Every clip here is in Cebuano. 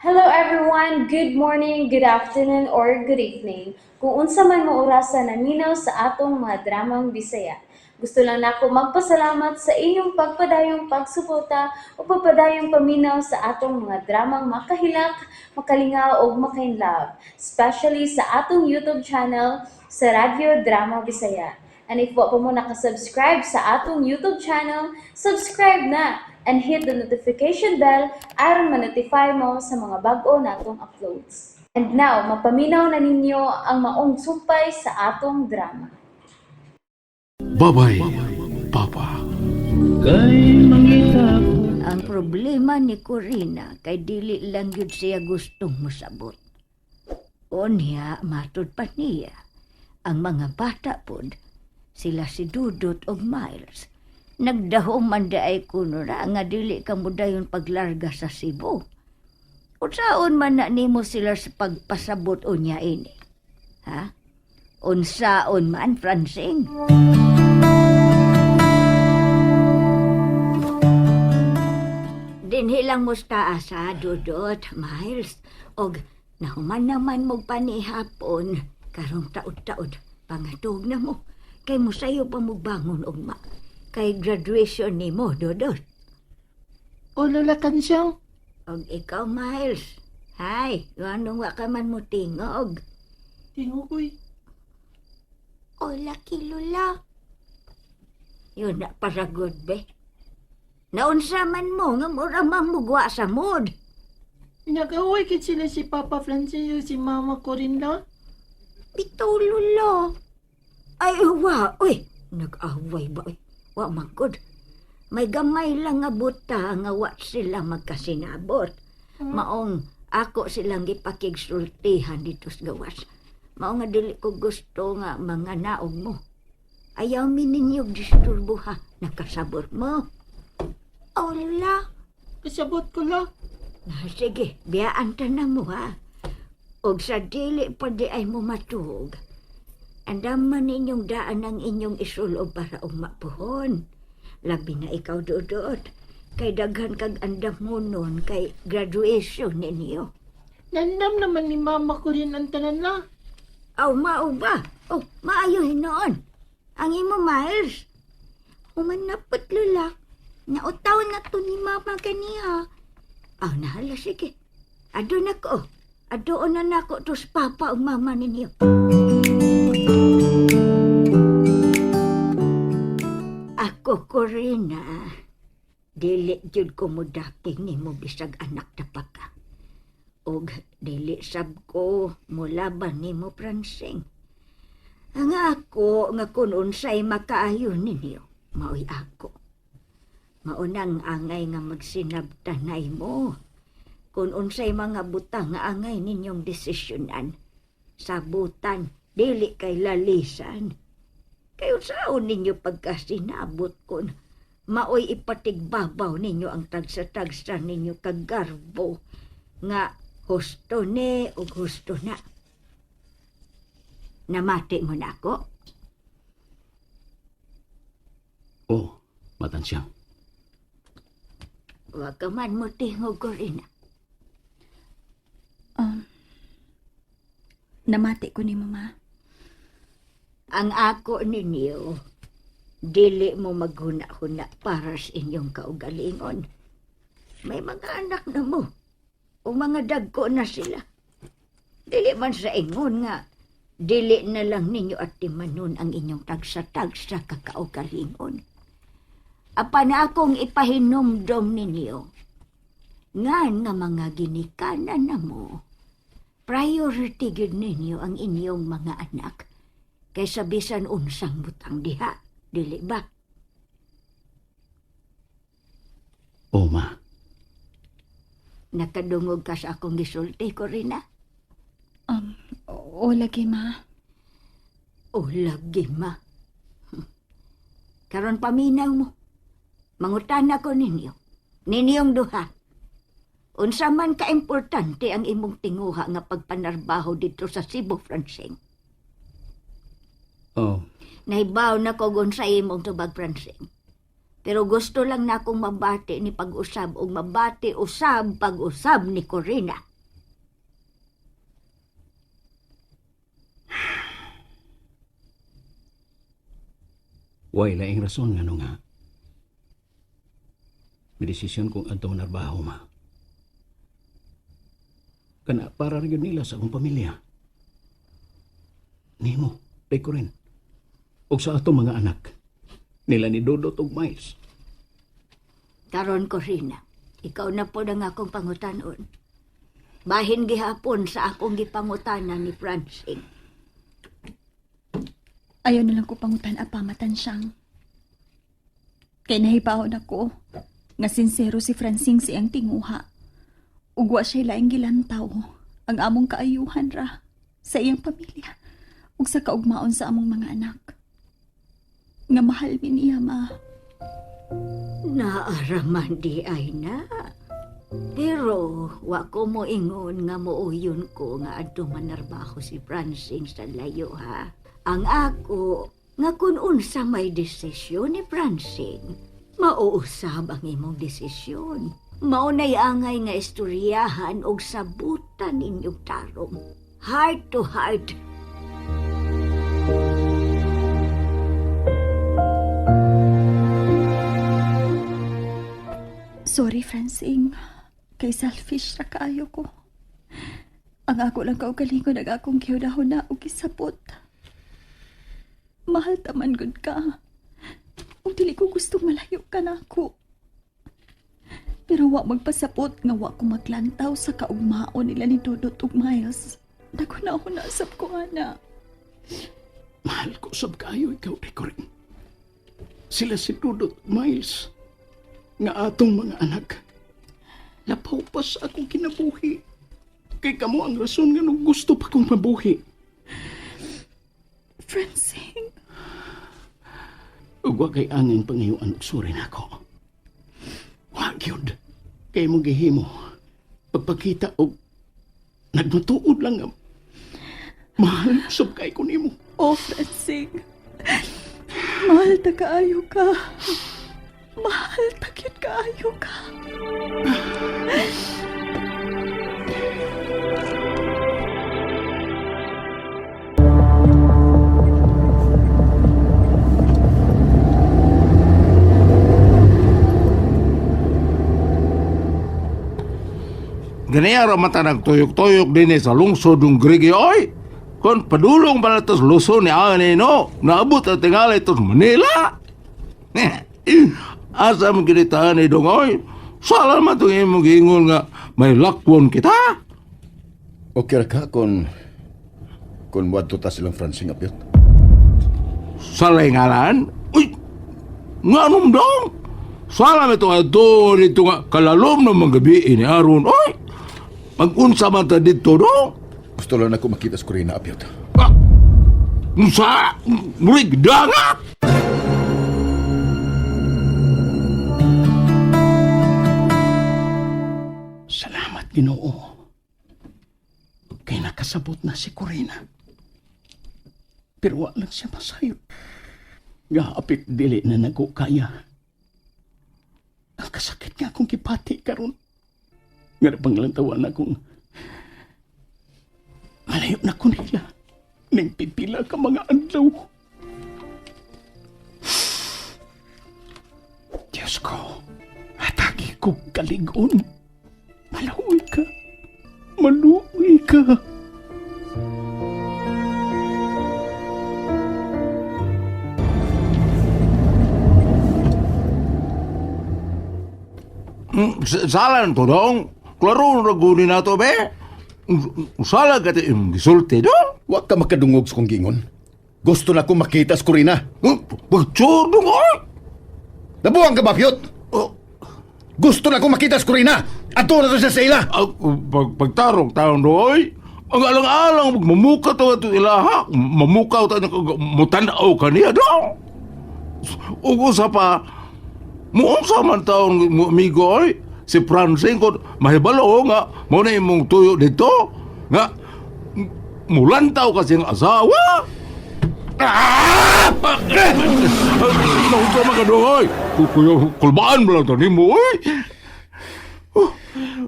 Hello everyone! Good morning, good afternoon, or good evening. Kung unsa man mo orasa naminaw sa atong mga dramang Bisaya. Gusto lang nako magpasalamat sa inyong pagpadayong pagsuporta o pagpadayong paminaw sa atong mga dramang makahilak, makalingaw ug makainlove, especially sa atong YouTube channel sa Radyo Drama Bisaya. And if wa pa mo nakasubscribe sa atong YouTube channel, subscribe na and hit the notification bell aron ma-notify mo sa mga bag-o natong uploads. And now, mapaminaw na ninyo ang maong sumpay sa atong drama. Babay, Papa. Ang problema ni Corina kay dili lang gyud siya gustong mosabot. Unya, matud pa niya, ang mga bata pod, sila si Dudot og Miles. Nagdahom man diay kuno ra nga dili ka modayon paglarga sa Cebu. Unsaon man na nimo sila sa pagpasabot unya ini? Ha? Unsaon man, Francine? Dinhi lang mo sa taas, ha, Dudot, Miles. Og nahuman naman mo panihapon. Karong taod-taod, pangatog na mo. Kay mosayo pa mo bangon ugma. Kay graduation nimo, Dudot. O Lola Kansyang, Og ikaw, Miles. Hay, anong wa ka man mo tingog? Tingog ko'y. Hola, Lola. Yun na paragod, be. Naunsa man mo nga mura man mugwa sa mood. Nag-away kit sila si Papa Francis o si Mama Corinna. Bitaw, Lola. Ay, wa. Uy, nag-away ba? Uy, wa man gud. May gamay lang nga buta nga wa sila magkasinabot. Maong ako silang gipakigsultihan dito sa gawas. Mao nga dili ko gusto nga mga naog mo. Ayaw mi ninyo disturbo ha. Nakasabot mo. Oh, Lola. Kasabot ko la. Na, sige, biyaan ta na mo ha. Og sa dili pa di ay mo matuog. Andaman ninyong daan ang inyong isulob para umapuhon. Labi na ikaw, Dudot. Kay daghan kag andam mo nun kay graduation ninyo. Nandam naman ni Mama Corinna ang tanan la. Aw, mao ba? Oh, maayo hinoon. Ang imo, Miles. Umanapot, Lola. Nautaw na to ni Mama kaniha. Aw, nahala, sige. Ado na ko. Adoon na nako to sa papa ug mama ninyo. Ako, Corina, dili jud ko modaping nimo bisag anak na pa ka. Og dili sab ko molaban nimo, Pransing. Ang ako nga kun unsay makaayo ninyo, maoy ako. Maunang angay nga magsinabtanay mo. Kung unsay mga butang nga angay ninyong desisyonan, sabutan, dili kay lalisan. Kay unsaon ninyo pagkasinabot kun maoy ipatigbabaw ninyo ang tagsa-tagsa ninyo kagarbo nga husto ni ug husto na. Namati mo na ako? Oh, Matansyang. Wa ka man mo tingog, Corina. Namati ko ni Mama. Ang ako ninyo, dili mo maghuna-huna para sa inyong kaugalingon. May mga anak na mo, o mga dagko na sila. Dili man sa ingon nga, dili na lang ninyo at timanon ang inyong tagsa-tagsa kakaugalingon. Apan akong ipahinumdom ninyo, ngan nga mga ginikanan na mo, priority gyud ninyo ang inyong mga anak kaysa bisan unsang butang diha, dili ba? Oh, ma. Nakadungog ka sa akong gisulti, Corina? Oo, lagi, Ma. O lagi, ma. Karon paminaw mo. Mangutana ko ninyo. Ninyong duha. Unsa man kaimportante ang imong tinguha nga pagpanarbaho dito sa Cebu, Francine. Oh, Nahibaw na ko kung sa imong tubag, Francine. Pero gusto lang na akong mabati ni pag-usab o mabati usab pag-usab ni Corina. Way laing rason nga no nga. May desisyon kong adto narbaho, ma. Kana para ra gyud nila sa akong pamilya. Nimo, kay ko rin. Og sa atong mga anak. Nila ni Dodot og Miles. Karon Corina, ikaw na po ang akong pangutanon. Bahin gihapon sa akong gipangutana ni Francine. Ayaw na lang ko pangutan apa matansyang. Kay nahibaon ako nga sinsero si Francine sa iyang tinguha. Ug wa siya laing gilantaw ang among kaayuhan ra sa iyang pamilya ug sa kaugmaon sa among mga anak. Nga mahal mi niya, ma. Naaraman di ay na. Pero wa ko mo ingon nga muuyon ko nga adto manarbaho si Francine sa layo ha. Ang ako nga kun unsa may desisyon ni Francine, mauusab ang imong desisyon. Mao nay angay nga istoryahan og sabutan ninyong tarong. Heart to heart. Sorry, Francine. Kay selfish ra kaayo ko. Ang ako lang kaugalingon ang akong gihunahuna og gisabot. Mahal taman gud ka. Ug dili ko gustong malayo ka na ako. Pero wa magpasapot nga wa ko maglantaw sa kaugmaon nila ni Dodot ug Miles. Naghuna-huna sab ko ana. Mahal ko sab kaayo ikaw, Decorin. Sila si Dudot Miles nga atong mga anak. Lapaw pa sa akong kinabuhi. Kay kamo ang rason nga nung gusto pa kong mabuhi. Francine, Ug wa kay angin pangayuan og suri nako. Wa gyud. Kay mong gihimo. Pagpakita og nagmatuod lang nga mahal sab kay ko nimo. Oh, Francine. Mahal ta kaayo ka. Mahal ta gyud kaayo ka. Ganiya ra mata nagtuyok-tuyok din sa lungsod ng Grigi oy. Kon padulong pala tos Luzon ni ani no, naabot ang tingali tos Manila. Asa mo kinita ni dong oy? Sala man tong imong giingon nga may lakwon kita. Okay ra ka kung wadto ta silang Francing apyot. Sa ngalan? Uy, nga nung dong? Sala man itong ato dito nga kalalom ng mga gabi ni Aron. Oy, mag-unsa man ta dito dong? Gusto lang ako makita sa Corina apyot. Ah, unsa? Mulig dangat! Salamat Ginoo. Kay nakasabot na si Corina. Pero wa lang siya masayod. Gaapit dili na nago kaya. Ang kasakit nga akong gipati karon. Nga panglantawan akong malayo na ko nila. Ning pipila ka mga adlaw. Diyos ko, hatagi ko kaligon. Maluoy ka. Maluoy ka. Sala na to dong. Klaro na guni na to be. Sala ka ti imong gisulti dong. Wa ka makadungog sa kong giingon. Gusto na ko makita sa Corina. Pagtsur dong oy. Nabuang ka ba, Pyot? Oh, Gusto na ko makita sa Corina. Ato na to siya sa ila. Pagtarong taon doy. Ang alang-alang mamuka to ato ilaha. Mamukaw ta mutanaw kaniya dong. Ug usa pa muunsa man taon mo amigo oy. Si Francine ko mahibalo nga mo na imong tuyo dito nga mulantaw kasi ang asawa. Ah! Naunsa man ka dong oy. Kulbaan mo lang to nimo oy.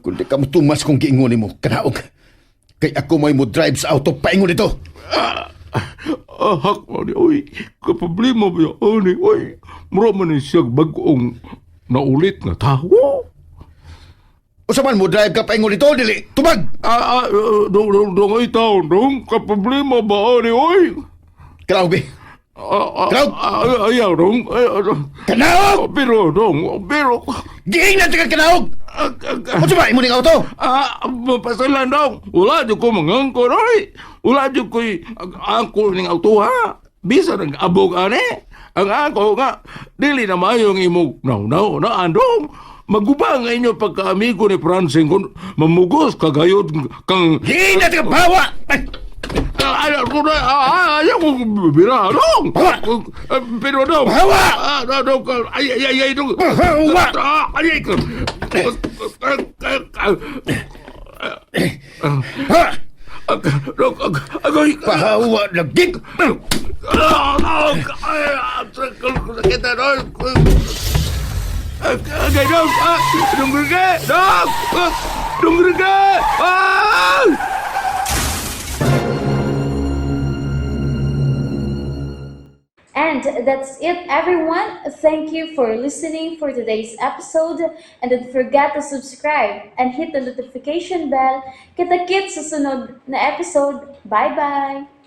Kung di ka mo tumas kung giingon nimo, kanaog. Kay ako may mo drive sa auto paingon dito. Ahak mo ni, oy. Kaproblema ba yun, ani, oy. Mura man ni siya bag-ong naulit nga tao. Usa man mo drive ka paingon dito, dili. Tubag! Ah, ah, dong, dong, dong, ay taon, dong. Kaproblema ba, ani, oy? Kanaog, be. Ah, ah, Kanaog! ah, ayaw, dong. Ay, ah, dong. Kanaog! Pero, dong, pero... Giingnan ta ka kanaog! Ah, ah, ah, Unsa ba imo ning auto? Ah, mapasalan daw. Wala jud ko mangangkor, oy. Wala jud ko'y angkor ning auto, ha. Bisa nag-abog, ane. Ang ako nga, dili na maayong imong naw-naw na andong. Maguba ang inyo pagkaamigo ni Francine kung mamugos kagayod kang... Giingnan ta ka bawa! Ay, Ah, ay, ako na, ah, ah, ayaw ko bira, dong. Bawa! Ah, pero dong. Bawa! Ah, ah, dong, ay, ay, ay, ay, dong. Bawa! Ah, ay, ay, ah, ah, ah, Ha! Dong, agoy. Pahawa lagi! Ah, ah, ay, ah, sakit na, dong. Agay, dong. Ah, dong, gerge, dong. Ah, dong, gerge. Ah! And that's it, everyone. Thank you for listening for today's episode. And don't forget to subscribe and hit the notification bell. Kita-kits sa sunod na episode. Bye-bye!